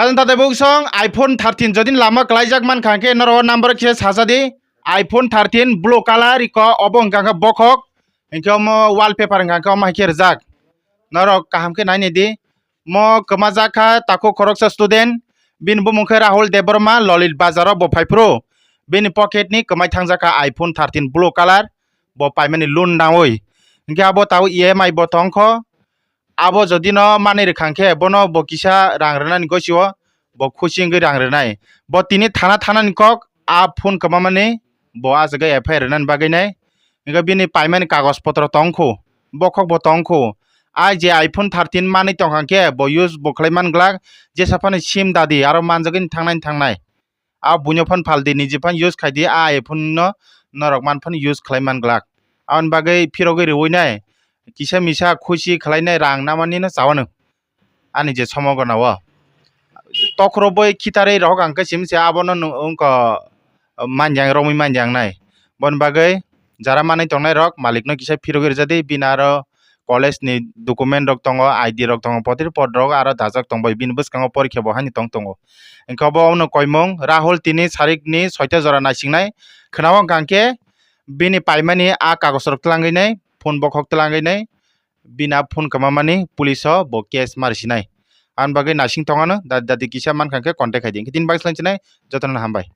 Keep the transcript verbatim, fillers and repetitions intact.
Kajang tatai buksong iPhone thirteen jodi lama kwlaijak mankha khe norok number khe sajadi. iPhone thirteen blue color iko obo wngkha khe bokhok, hinkhe omo wallpaper wngkha khe omo hai khe rijak. Norok kaham khe nainidi. Mo kwmajak kha takhuk khoroksa student, bini bumung khe Rahul Debbarma, Lolit Bazar o bo phaiphuru. Bini pocket ni kwmai thangjak kha iPhone thirteen blue color, bo paimani loan naui. Hinkhe abo tabuk E M I bo tongkho. Abo jodi no manwi rwkha khe bono bo kisa rang rwnani gosio bo khusi wngwi rang rwnai. Bo tini thana thanani kok a phone kwmamani bo ah jaga F I R rwnani bagwi nai. Hinkhe bini paimani kagoj potro tongkhu, bokhok bo tongkhu. Ai je iPhone thirteen manwi tongkha khe bo use bo khlai man glak, jesa phano sim dadi aro manjagwi thangnai thangnai. A buino phano phaldi, niji phano use khaidi, a iPhone no norok man phano use khlai man glak. Aboni bagwi phirogwi rwui nai, kisa misa khusi khlainai rang namani no chawano. Ani je somogo nao tokhro boi khitarwi rok ang khe simi se abono nung-, wngkha manjang romwi manjang nai. Boni bagwi jara manwi tongnai rok malik no kisa phirogwi rwjadi, bini aro college ni document rok tongo, I D rok tongo, potir pod rok aro dajak tongbai, bini bwskango porikha bo haino tong tongo. Hinkhe obo wngkha koimung Rahul tini sarik ni soita jora naisingnai khwnao wngkha khe bini paimani a kagoj rok twlangwi nai, phone bokhok twlangwi nai, bini a phone kwmamani police o bo case mari sinai. Aboni bagwi naising tongano da-, dati kisa mankha khe contact khaidi. Hinkhe tini bagwi swlaisinai jotono hambai.